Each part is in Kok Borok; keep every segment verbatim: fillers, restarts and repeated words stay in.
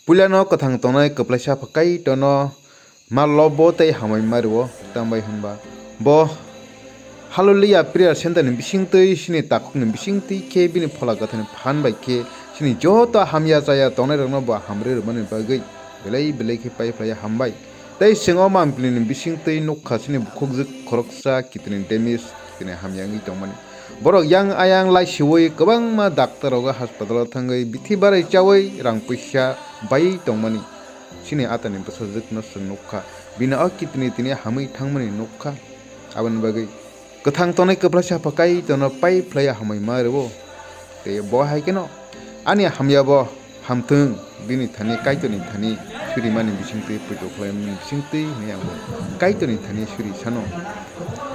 Puilano kwthang tongnai kwplaisa pha Kaitorno ma lobo tei hamai ma rwo, tambai hwnba bo Hallelujah Prayer Center ni bisingtwi, chini takhukni bisingtwi khe bini Phola Kwtharni phan bai khe chini joto hamya chaya tongnairokno bo hamrwi rwmani bagwi belai belai khe pai phlaiya hambai. Tei chwng o mampli ni bisingtwi nukha chini bukhukjwk khoroksa kitinwi damage, kitinwi hamya wngwi tongmani. Borok yang ayang laisiwi kwbangma daktar rogo hospital o thangwi bithi barai chawi rang puisa bai tongmani. Chini atani bwsajwkno chwng nukha, bini o kitinwi tini hamwi thangmani nukha. Aboni bagwi kwthang tongnai kwplaisa pha Kaitorno pai phlaiya hamwi ma rwo. Tei bo hai kheno ani hamya bo hamthwng, bini thani Kaitorni thani surimani bisingtwi, poito khlaimani bisingtwi hwnwi ang bo Kaitorni thani suri sano.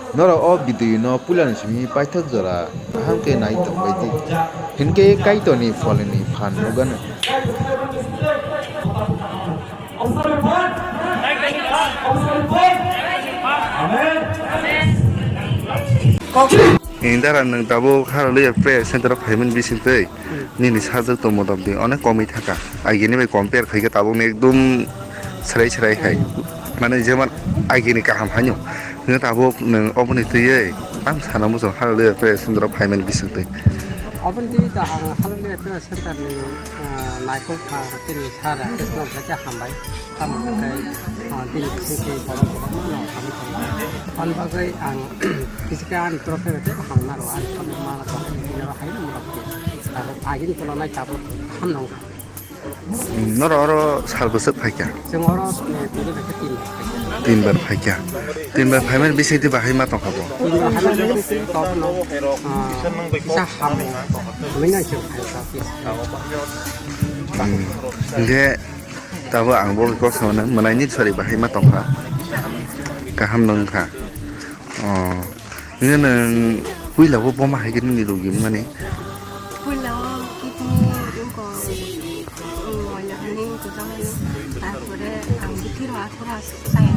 Norok o video no puilani simi paithak jora kaham khe nai tongbai di, hinkhe Kaitorni pholni phan nukgano. Ni dara nwng tabuk Hallelujah Prayer Center o phaimani bisingtwi nini sajwk tong motamti onek komwi thaka. Agini bai compare khaikhe tabukni ekdum swrai swrai hai. Mane jemon agini kaham haino. Nwng tabuk nwng oboni twiwi ang sana muchung Hallelujah Prayer Center o phaimani bisingtwi. Oboni twiwi ta ang Hallelujah Prayer Center ni, ah, naikol kha tini sara Krishna bhai khe hambai. Tamo khe, ah, tini bising khe borok borok no hamwi tongo. Ani bagwi ang kisa khe ani torof khe tei hamna rw ani tamo mana tong ani tini oro hai no murok khe. Tabuk agini kolonai tabuk hamna wngkha. Hmm, norok oro sal bwswk phaikha? Chwng oro, eh, tini bai khe tin bar phaikha. Tin bar phaikha. Tin bar phaimani bisingtwi bahai ma tongkha bo? Tin bar phaimani bisingtwi tabukno, ah, kisa hamwi, hamwi nang chwng phaikha. Hmm. Hinkhe tabuk ang bo kok samani mwnaini sori bahai ma tongkha. Kaham no wngkha. Oh. Nini nwng puila o boma hai khe nini rogi wngmani? Puila o kidney wngkha, um, moila hwnwi twijak mano. Tarpore ang bithi rok aphuru chaya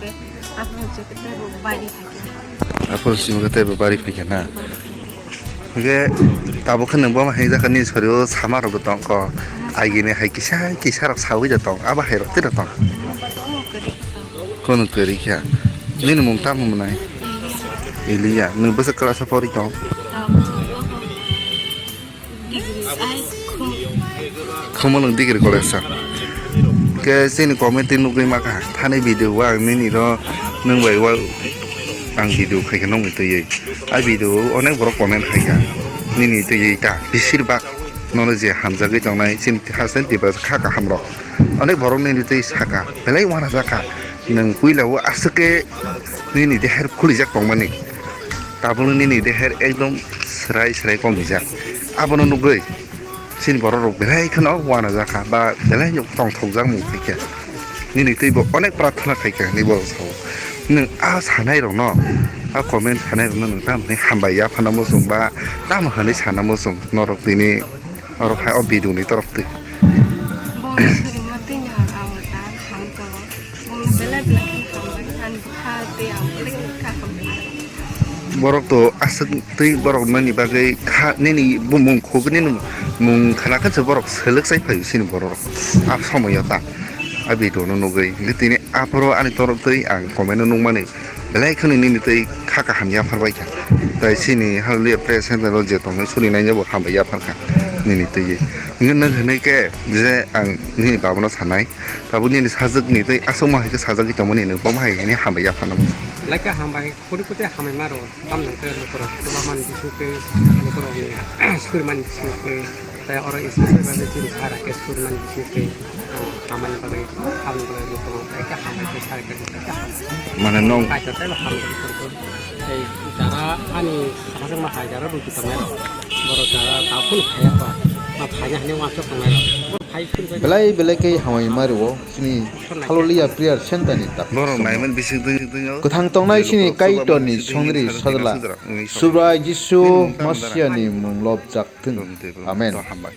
khe aphuru chikhe teibo bari phai khe. Aphuru chikhe teibo bari phai khe na? Hwnkhe tabuk khe nwng boma hai jak nini sori o sama rok bo tongkha. Agini hai kisa kisa rok sawi da tong, abo hai rok tei da tong. Kono kwrwi kha. Nini mung tamo mwnai? Elia. Nwng bwswk class o pori tong? Khumulwng Degree College o. Khe chini comment twi nugwi makha. Thani video o ang nini ro nwng bai o ang video khaikha nongni twiwi. A video o onek borok comment khaikha. Nini twiwi ta bisir bak nono je hamjagwi tongnai chini haste ni Tiprasa kha kaham rok. Onek borok nini twi saka, belai uanajak kha. Nwng puila o aswk khe nini deher khulijak tongmani. Tabukno nini deher ekdom swrai swrai komijak. Abono nugwi chini borok rok belai kheno uanajak kha ba belai no tongthokjak mung khaikha. Nini twi bo onek prarthana khaikha hinwi bo sao. Nwng a sanai rokno, a comment sanai rokno nwng tamo hinwi hambai ya phano muchung ba tamo hinwi sana muchung norok tini. Oro phai o bidung ni torok twi. Bongni suri ma twi ni ang ang ta ham to. Bongni belai belai khe hambai ani bwkha tei ang belai khe kha hambai. Borok to aswk twi borok nani bagwi kha nini bumung khuk nini mung khna khe borok selek sai phai sini borok a somoyo ta a video no nugwi tini aphuru ani torok twi ang comment no nukmani. Belai kheno nini twi kha kaham yaphar bai kha. Tai chini Hallelujah Prayer Center o je tongnai suri nai bo hambai yaphar kha nini twi. Nini nang hinwi khe je ang nini baba no sanai. Tabuk nini sajwk ni twi aswk ma hai khe sajagwi tongmani nwng bo ma hai hini hambai yaphar nang. Belai khe hambai, kuri kuri hambai ma rw. Tam nang khe lukurok kwbangma ni bising twi lukurok ni suri mani bising twi. Tei oro special bagwi chini sir Rakesh Kurmani bisingtwi, ah, hamani bagwi, hamani bagwi lukurok ekhe hambai tei sir Rakesh ekhe hambai. Mane nwng kaitor tei bo hambai tei lukurok. Tei jara ani sajwkma hai jara rugi tongnai rok. Borok jara taphun phaiya ba, ma phaina hwnwi uansuk tongnai rok. Bo phai phun bai belai belai khe hamai ma rwo chini Hallelujah Prayer Center ni tak. Borok naimani bisingtwi. Kwthang tongnai chini Kaitorni songri sajla Subrai Jisu Masiani mung lobjak thung. Amen. Hambai.